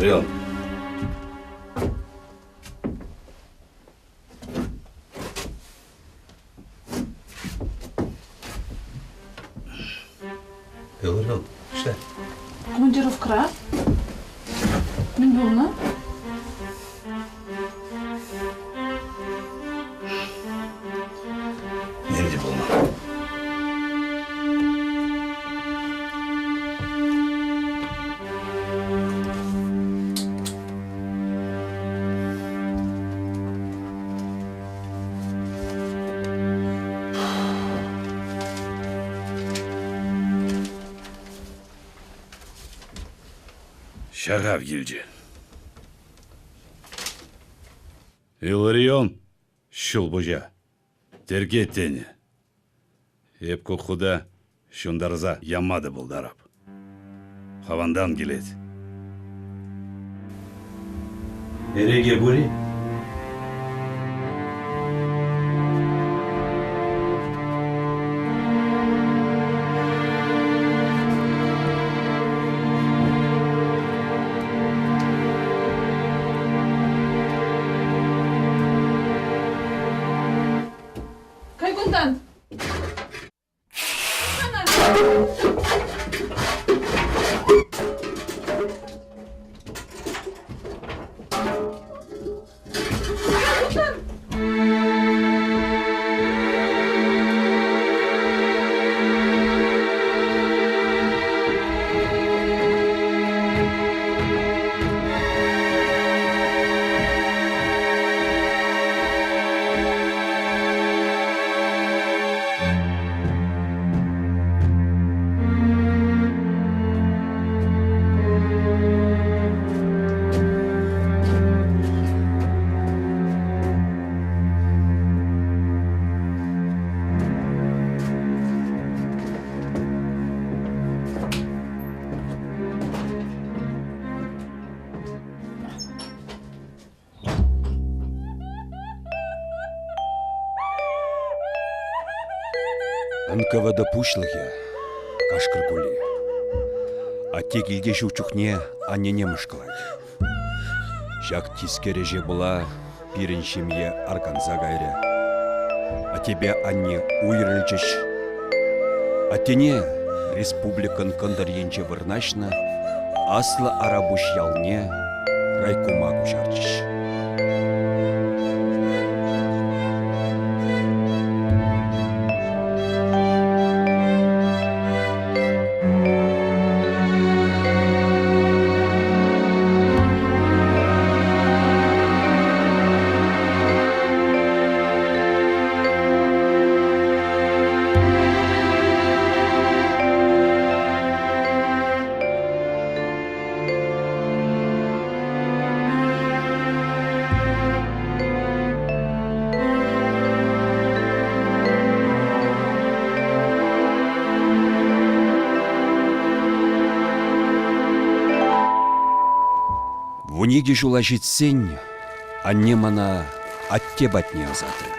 Иларион. Иларион, ӑҫта? Командировкӑра. Мӗн пулнӑ? Ним те пулман. Ҫӑхав килчӗ. Илларион, ҫулпуҫа, тӗрке тенӗ. Эп ку хута ҫунтарса яма та пултарап. Хӑвӑнтан килет. Эреке пур-и? Кай кунтан! НКВД пуҫлӑхӗ Кашкӑр Кули. Атте килте ҫук чухне аннене мӑшкӑлать. Ҫак тискер ӗҫе пула пирӗн ҫемье арканса кайрӗ. Аттепе анне уйрӑлчӗҫ. Аттене республикӑн кӑнтӑр енче вырнаҫнӑ Аслӑ Арапуҫ ялне райкома куҫарчӗҫ. Вуникӗ ҫула ҫитсен анне мана атте патне ӑсатрӗ.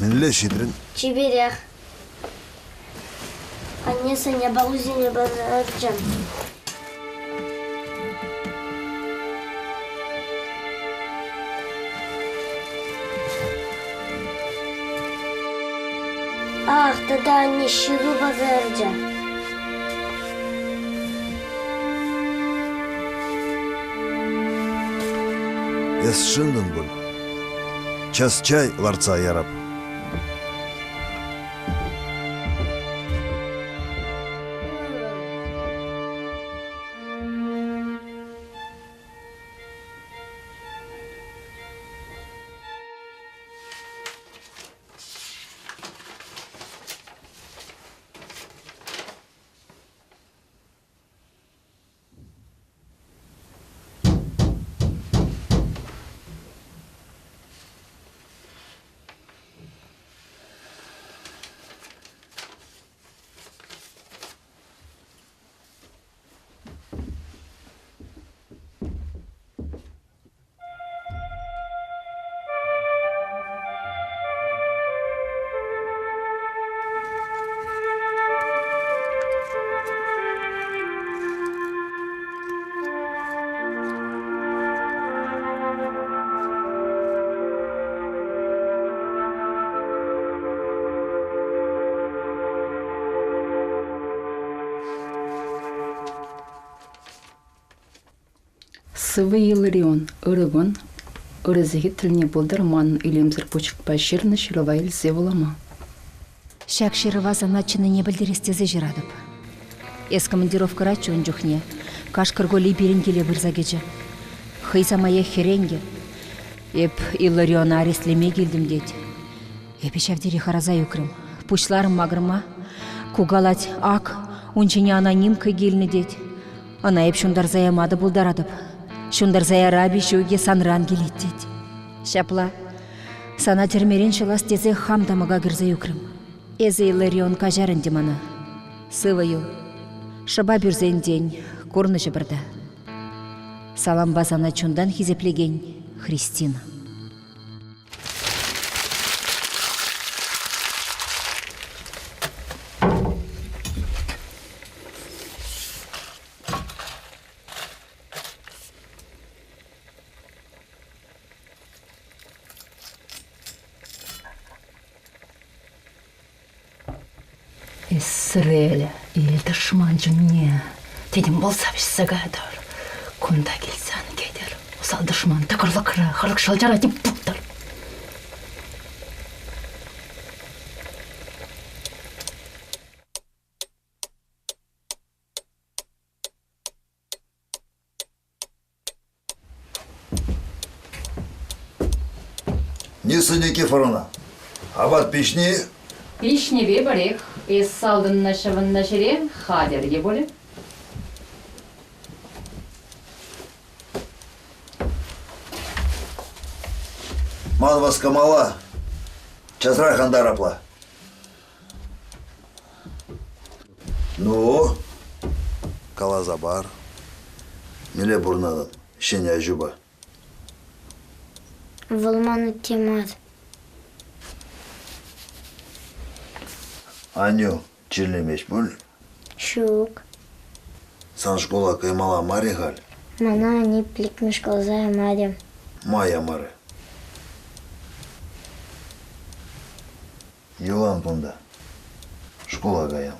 Мӗнле ҫитрӗн? Чиперех. Анне сана балусене парчӗ. Ах, тата анне ҫыру пасарчӗ. Эс шӑнтӑн пуль. Час чай лартса ярап. Сывӑ Илларион, ырӑ кун, ырӑ сехет тӗлне пултӑр манӑн илемсӗр почеркпа ҫырнӑ ҫырӑва илсе вулама. Ҫак ҫырӑва сана чӑннине пӗлтерес тесе ҫыратӑп. Эс командировкӑраччӗ ун чухне. Кашкӑр Коли пирӗн киле пырса кӗчӗ. Хӑй самаях хӗренкӗ. Эп Иллариона арестлеме килтӗм тет. Эпӗ ҫав тери хӑраса ӳкрӗм. Пуҫларӑм макӑрма. Ку калать, ак, ун ҫине анонимка килнӗ тет. Ӑна эп ҫунтарса яма та пултаратӑп. Ҫунтарса яраби ҫукӗ санран килет тет. Ҫапла. Сана тӗрмерен ҫӑлас тесе хам тамӑка кӗрсе ӳкрӗм. Эсӗ, Илларион, каҫар ӗнтӗ мана. Сывӑ юл. Шӑпа пӳрсен, тен, курнӑҫӑпӑр та. Салампа сана чунтан хисеплекен Христина. Эсрел, ил тӑшман чунне, тетӗм пулса вӗҫсе кайтӑр. Кунта килсе ан кӗтӗр. Усал тӑшман тӑкӑрлӑкра хӑрӑк шӑлчара тип туптӑр. Нисса Никифоровна, апат пиҫни? Пиҫнипе пӗрех. Эс салтӑннӑ ҫӑвӑннӑ ҫӗре хатӗр те пулӗ. Ман васкамалла. Часрах антар апла. Ну, каласа пар. Мӗнле пурӑнатӑн ҫӗнӗ аҫупа? Вӑл ман атте мар. Аннӳ чирлемест пуль? Ҫук. Сан шкула каймалла мар-и халь? Мана ани пилӗкмӗш класа ямарӗ. Ма ямарӗ? Йӑлан кунта. Шкула каям.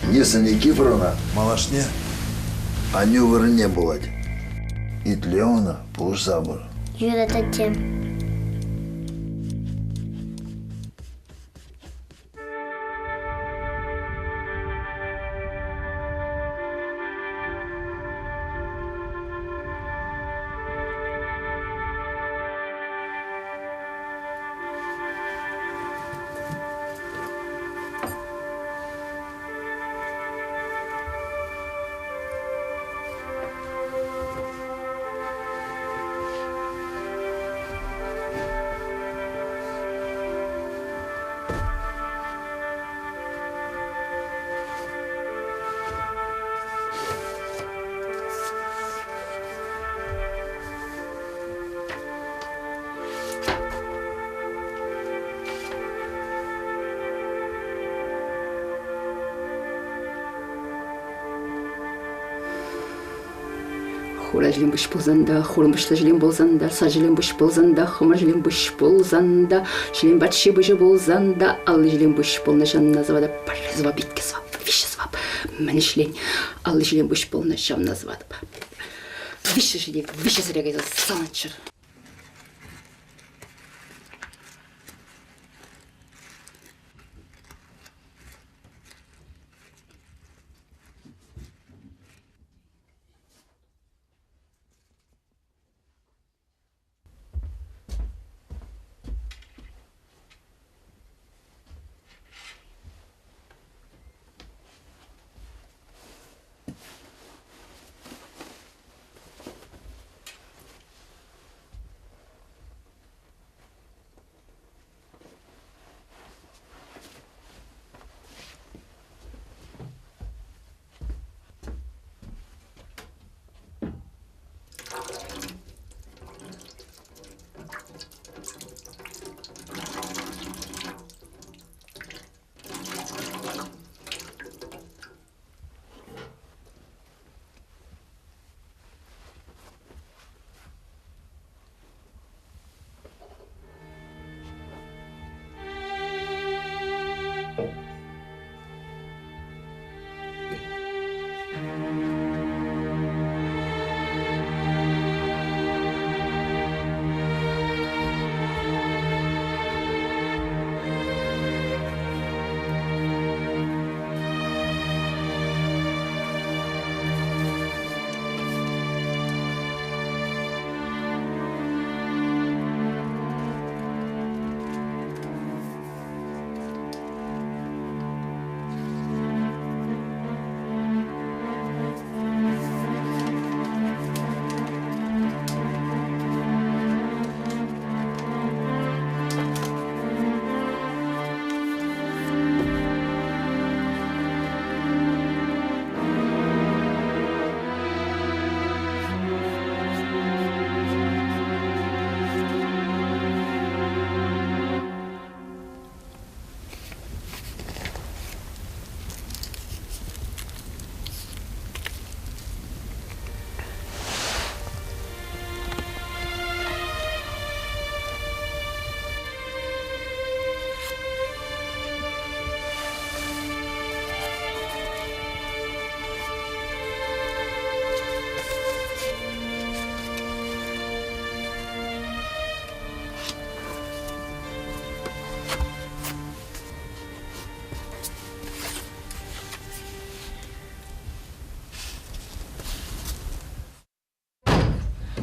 Ниса Никифоровна малашне аннӳ вырӑнне пулать. Итле ӑна, пулӑшса пыр. Юрать, атте. Хура ҫӗлен пуҫ пулсан та, хурӑн пуҫлӑ ҫӗлен пулсан та, сар ҫӗлен пуҫ пулсан та, хӑмӑр ҫӗлен пуҫ пулсан та, ҫӗлен патши пуҫӗ пулсан та, алли ҫӗлен пуҫ пулнӑ ҫынна сыватӑп, пӗрре сӑвап, иккӗ сӑвап, виҫҫӗ сӑвап. Мӗн ӗҫлен? Алли ҫӗлен пуҫ пулнӑ ҫавна сыватӑп. Виҫҫӗшӗ те виҫҫӗсӗре кайса саланччӑр.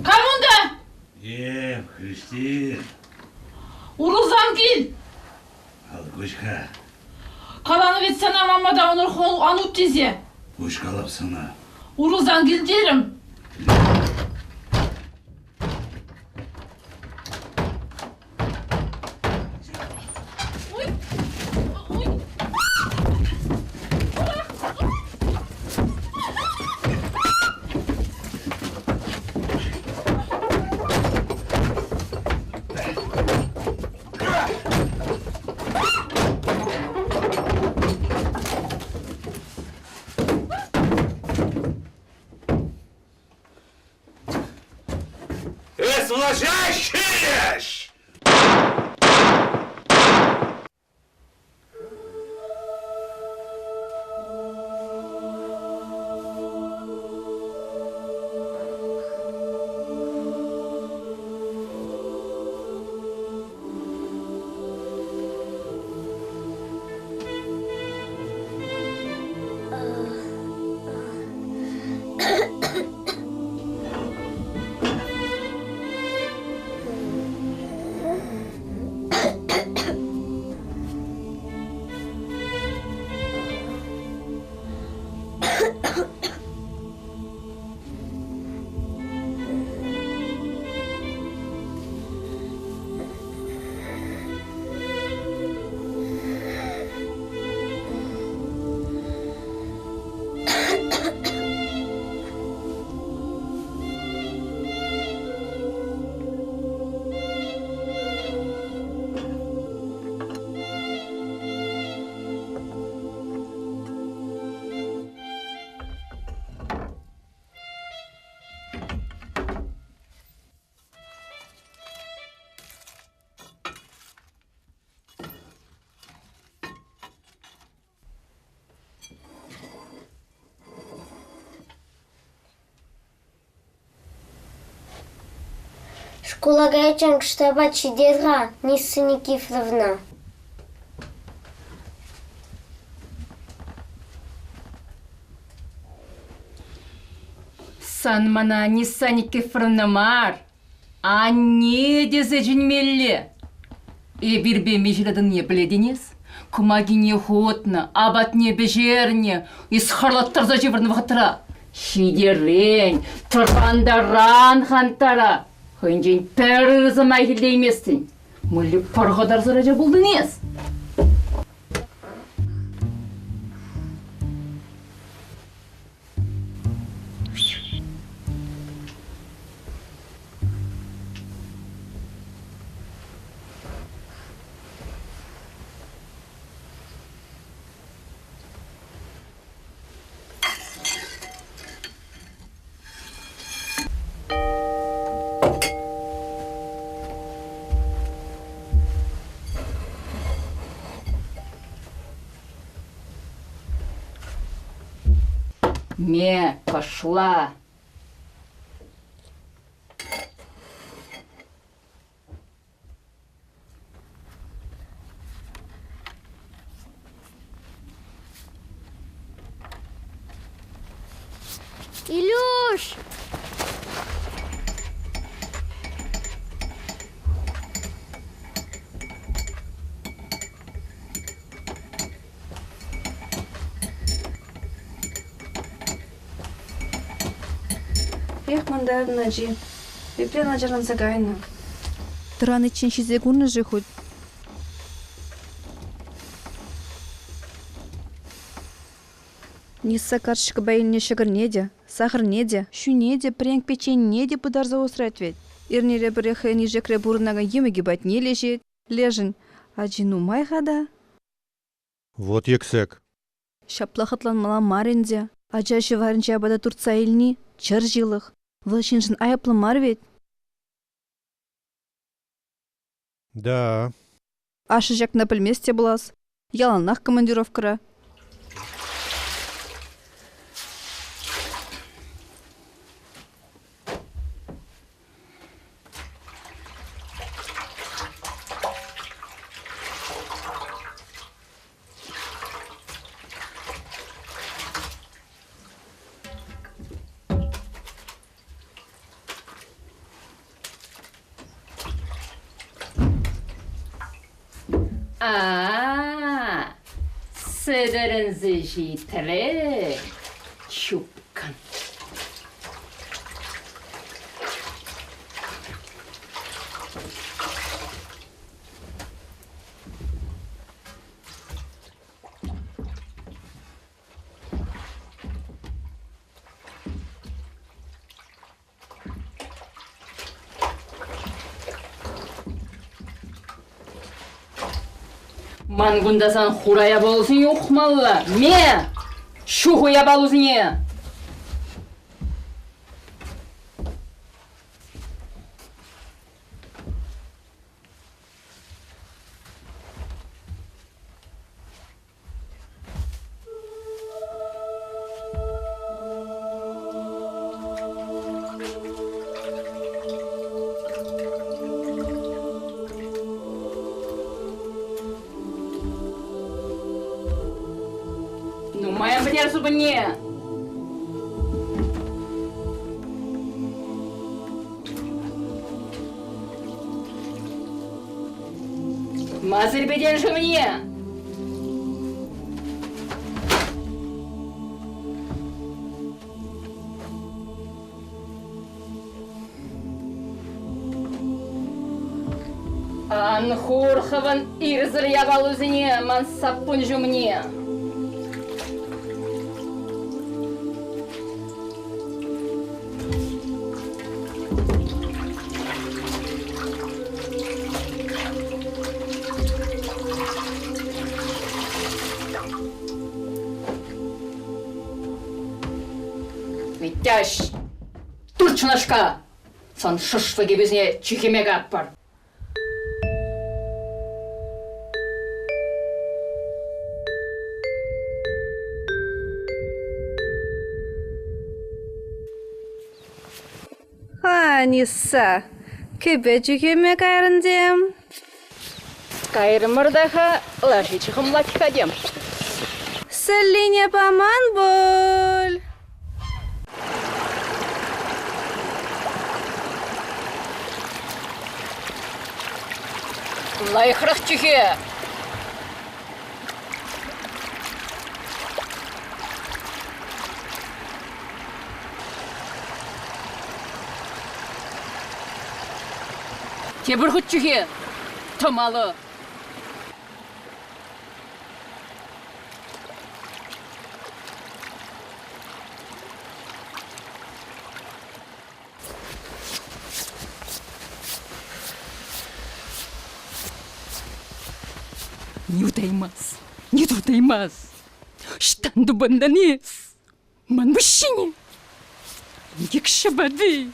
Кам унта? Эп, Христин. Урӑлсан кил. Алкуҫ-ха. Каланӑ вӗт сана мама та ан ут тесе. Куҫ калап сана. Урӑлсан кил терӗм. Шкула каяччен кӑштапа ҫитер-ха, Нисса Никифоровна. Сан мана Нисса Никифоровна мар, анне тесе чӗнмелле. Эпирпе миҫе тӑнине пӗлетӗн-эс? Кӑмакине хутнӑ, апатне пӗҫернӗ, эс хӑрлаттарса ҫывӑрнӑ вӑхӑтра. Ҫитерен, тӑрантаран хантара. Хӑйӗнчен пӗр ырӑ сӑмах илтейместӗн. Мӗнле пӑрхӑтарсӑр ача пултӑн эс? Ме, пошла! Илюш! Эх, мӑнтарӑн ачи, епле начарланса кайнӑ. Тӑраниччен ҫисе курнӑ-ши хуть? Нисса карчӑкпа илнӗ ҫӑкӑрне те, сахӑрне те, ҫуне те, пӗренк-печенне те пытарса усрать вӗт. Эрнере пӗрех хӑйӗн Ишекре пурӑнакан йӑмӑкӗ патне леҫет. Лешӗн ачи нумай-ха та. Вот йӗксӗк. Ҫапла хӑтланмалла мар ӗнтӗ. Ача ҫӑварӗнчи апата туртса илни – чӗр ҫылӑх. Вӑл ҫыншӑн айӑплӑ мар вӗт. Да. Ашшӗ ҫакна пӗлмест те пулас. Яланах командировкӑра. А-а-а, сӗтӗрӗнсе ҫитрӗ ҫупкӑн. Ман кунта сан хура япалусене ухмалла. Ме! Ҫуху япалусене! Нумай пӗтер супӑнне! Ма сирпӗтен шывне? Ан хур хӑвӑн ирсӗр япалусене ман саппун ҫумне. Митяҫ, турчнашка! Сан шӑшлӑ кӗпӳсене чӳхеме каппӑр. Анисса, Кӗпе чӳхеме кайрӑн тем. Кайрӑмӑр та-ха, лаши чӑхӑмлать-ха тем. Сӗллине паман пуль. Лайӑхрах чӳхе! Тепӗр хут чӳхе! Тӑмалӑ! Не утаймас, не туртаймас. Ӑҫтан тупӑнтӑн эс? Ман пуҫҫине. Инкек ҫӑпати.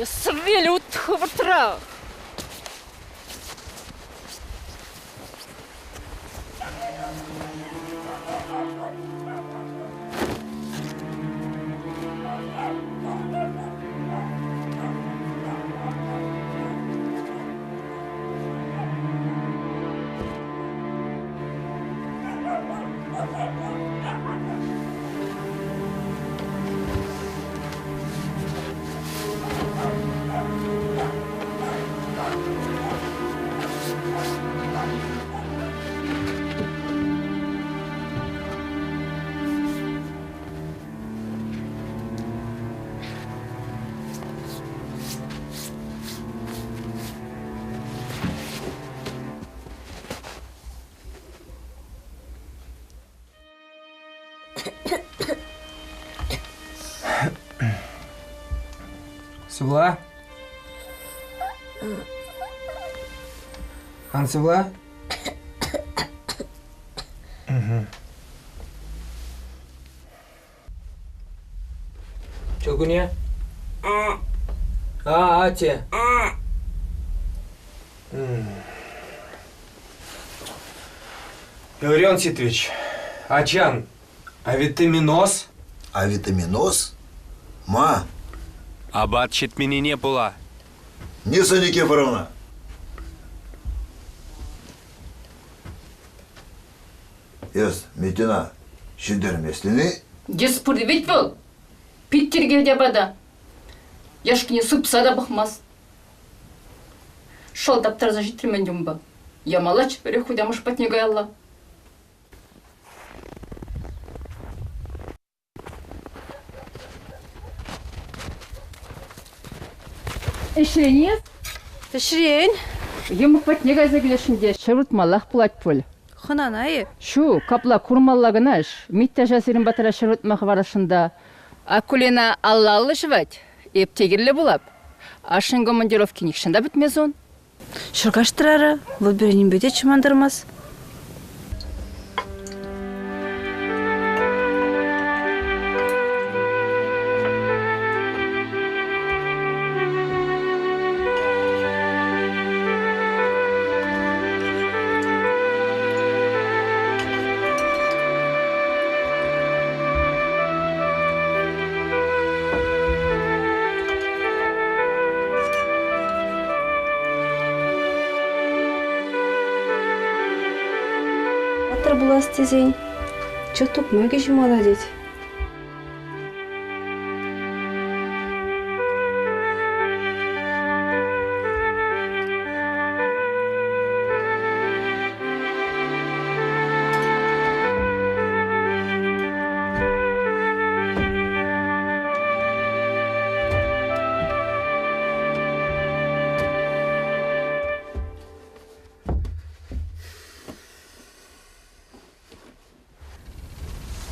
Эсрел ут хӑвӑртрах! Сывла. Ан сывла. Чулкуне. А, ате. Илларион Титович, ачан, а витаминоз? А витаминоз? Ма? Апат ҫитменнине пула. Ниса Никифоровна! Эс, Митина, ҫитерместӗн-и? Йӗс пур вӗт вӑл. Пит тиркет апата. Яшкине сыпса та пӑхмасть. Шӑл таптарса ҫитрӗм ӗнтӗ унпа. Ямалла чиперех хутямӑш патне каялла. Ӗҫрен-и? Ӗҫрен. Йӑмӑк патне кайса килесшӗн те ҫӗр выртмаллах пулать пуль. Хӑнана-и? Ҫу, капла курмалла кӑна ӗҫ. Миття сирӗн патра ҫӗр выртма хӑварасшӑн та. Акулина алла-алла ҫӑвать. Эп те кирлӗ пулап. Ашшӗн командировки нихҫан та пӗтмес ун. Ҫӑркаштӑр-ара, вӑл пире нимпе те чӑрмантармасть. Паттӑр пулас тесен чӑх тупмакӗ ҫумалла тет.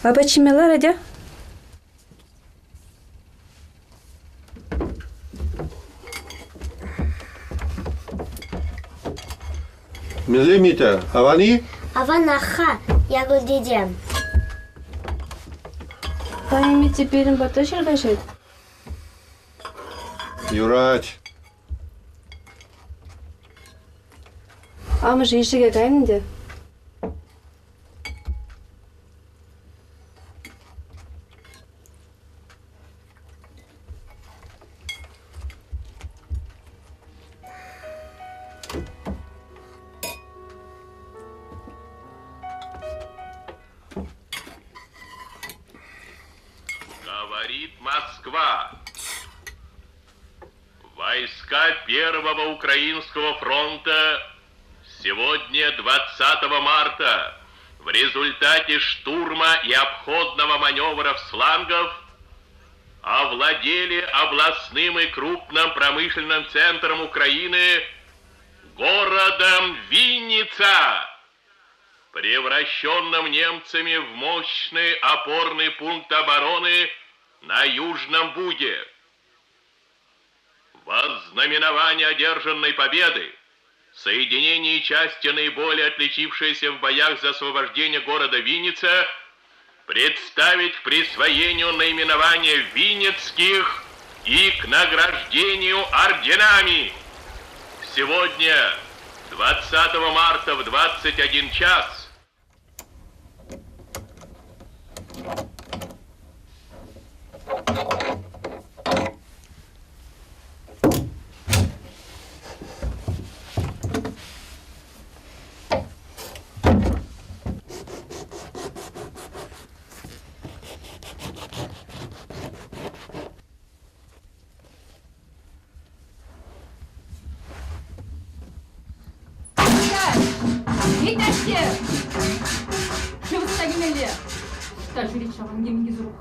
Апат ҫиме лар, атя. Мӗнле, Митя, аван-и? Аванах-ха, Якур тете. Паян Митя пирӗн пата ҫӗр каҫать. Юрать. Амӑшӗ ишӗке кайнӑ ӗнтӗ. Говорит Москва. Войска Первого Украинского фронта сегодня, 20 марта, в результате штурма и обходного маневра с флангов овладели областным и крупным промышленным центром Украины городом Винница, превращенным немцами в мощный опорный пункт обороны на Южном Буге. Во знаменование одержанной победы соединение и части, наиболее отличившиеся в боях за освобождение города Винница, представить к присвоению наименования Винницких и к награждению орденами. Сегодня, 20 марта в 21 час, Витяшке! Шыв ӑсса кӗмелле. Та ҫӳрет ҫавӑн нимӗн те сурух.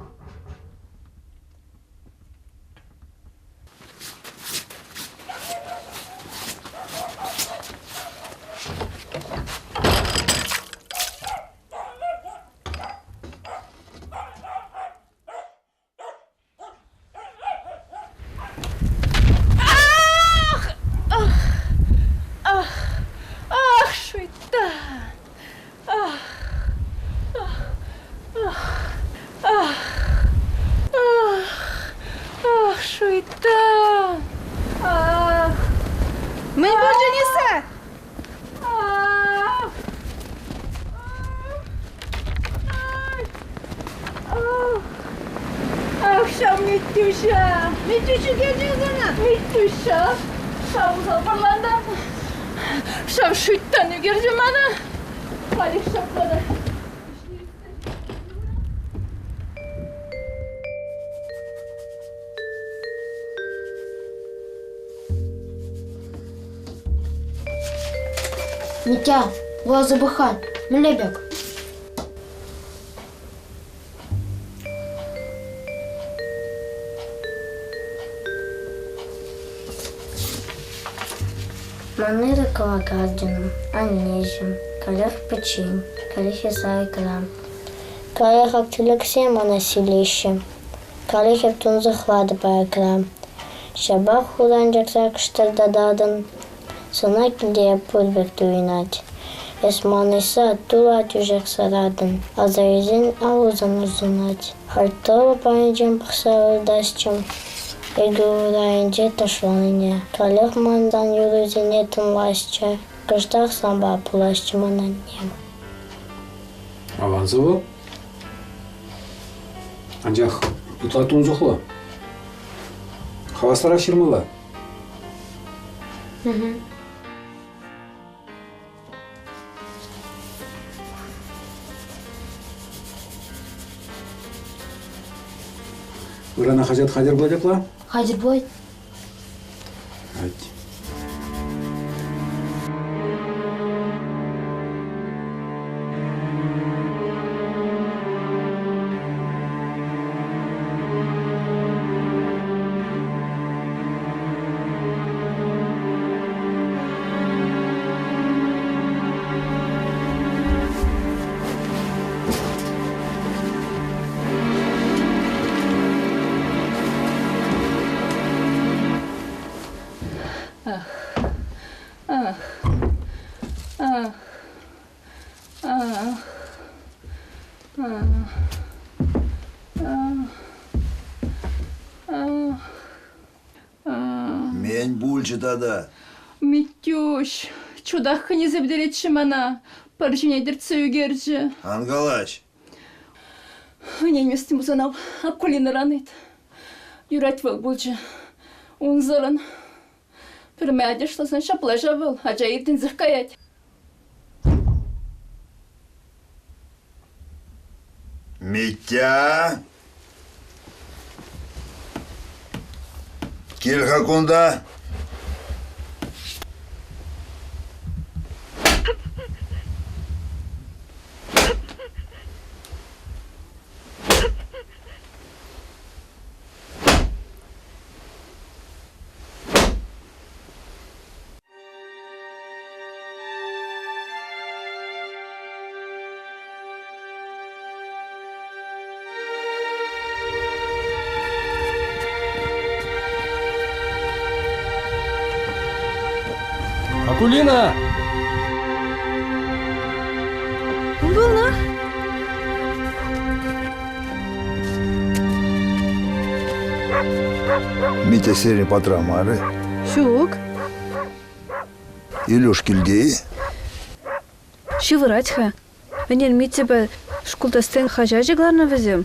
Ах! Ах! Ах! Ах, шуйттан! Ах! Ах! Ах! Ах! Ах! Ах, шуйттан! Ах! Мӗн пулчӗ, Ниса? Ах! Ах, ҫав Миттюша! Миттюш ӳкерчӗ сана! Миттюша! Ҫав усал пӑрланта! Ҫав шуйттан ӳкерчӗ мана! Халех ҫапла та. Митя, вуласа пӑх-ха, мӗнле пек? Ман ырӑ кӑвакарчӑнӑм, аннеҫӗм, каллех пӗччен, каллех эс айкра. Каллех ак тӗлӗксем мана силеҫҫӗ. Каллех эп тунсӑхлатӑп аякра. Ҫапах хуран чакса кӑштӑртататӑн. Сана килте пур пек туйӑнать. Эс манӑҫса тула тӳшек саратӑн, аса илсен аллусем усӑнать. Халь тӑлӑп айӗнчен пӑхса выртасчӗ, эпӗ урайӗнче тӑшланине. Каллех мантан юрӑсене тӑнласчӗ, кӑштах санпа пуласчӗ ман анне. Аван сывӑ. Анчах ытла тунсӑхлӑ. Хавасларах ҫырмалла. Ырана хаҫат хатӗр пулать апла? Хатӗр пулать. Ать. Ах, ах, ах, ах, ах, ах, ах. Мӗн пулчӗ тата? Митюҫ, чутах хӗнесе пӗтеретчӗ мана, пӗр ҫине тӗртсе ӳкерчӗ. Ан калаҫ. Ӗненместӗм пулсан Акулинӑран ыйт. Юрать вӑл пулчӗ. Унсӑрӑн пӗрме ачашласан ҫапла ҫав вӑл, ача иртӗнсех каять. Митя! Кил-ха кунта. Акулина! Пулнӑ. Митя сирӗн патра мар-и? Ҫук. Илюш килте-и? Ҫывӑрать-ха. Ӗнер Митьӑпа шкулта стенд хаҫачӗ кӑларнӑ вӗсем.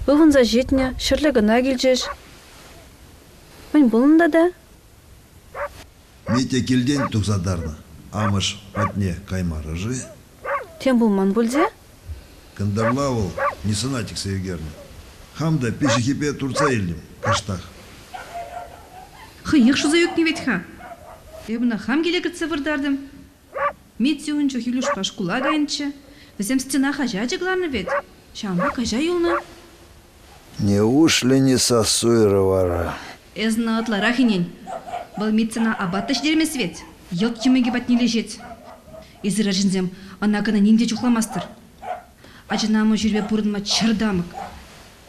Ывӑнса ҫитнӗ, ҫӗрле кӑна килчӗҫ. Мӗн пулнӑ тата? Митя килтен тухса тарнӑ. Амӑш патне каймарӗ-ши? Тем пулман пуль те? Кӑнтӑрла вӑл Нисӑна тӗксе ӳкернӗ. Хам та пиҫӗххипе туртса илтӗм кӑштах. Хӑех шуса ӳкнӗ вӗт-ха. Эп ӑна хам киле кӗтсе выртартӑм. Митя ун чух Илюшпа шкула кайнӑччӗ. Вӗсем стена хаҫачӗ кӑларнӑ вӗт. Ҫавӑнпа каҫа юлнӑ. Неужли не сасуйрӗ вара? Эс ӑна ытларах ӗнен. Вӑл Митьӑна апат та ҫитермест вӗт. Йӑлт йӑмӑкӗ патне леҫет. Эсир, арҫынсем, ӑна-кӑна ним те чухламастӑр. Ачана амӑшӗпе пурӑнма чӗр тамӑк.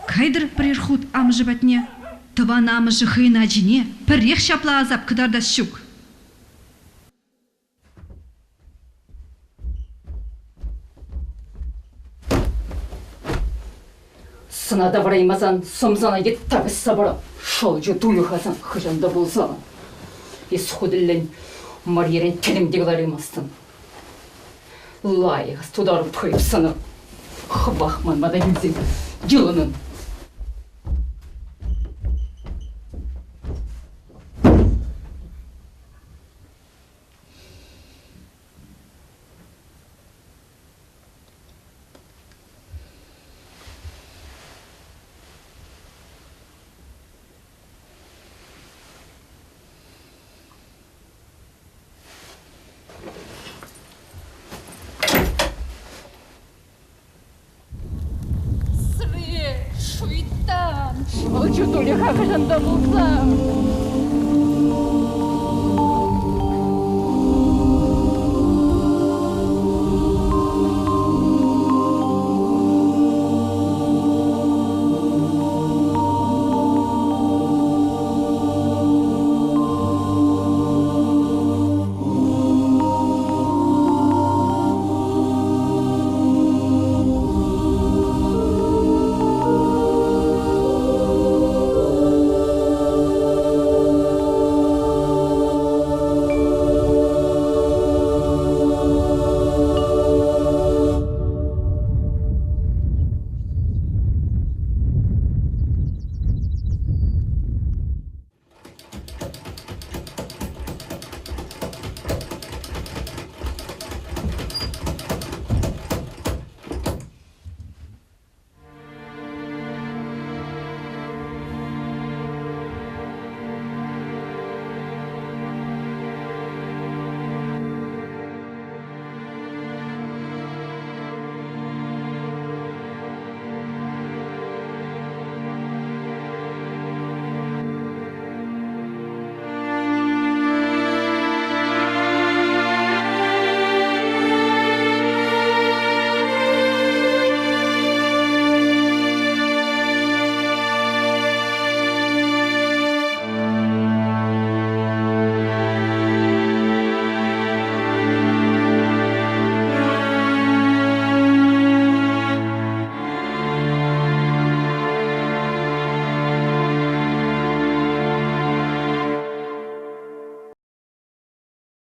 Кайтӑр пӗрер хут амӑшӗ патне. Тӑван амӑшӗ хӑйӗн ачине пӗрех ҫапла асап кӑтартас ҫук. Сӑна тавӑраймасан сӑмсана йытта касса парап, шӑлчӗ тулӗ-ха сан хӑҫан та пулсан. Эс ху тӗллӗн мӑрьерен тӗлӗм те кӑлараймастӑн. Лайӑх тутарӑп хӑйӑп сана. Хӑвах ман пата килсен йӑлӑнӑн. Сри, шуйттан! Шӑлчӗ тулӗ-ха хӑҫан та пулсан.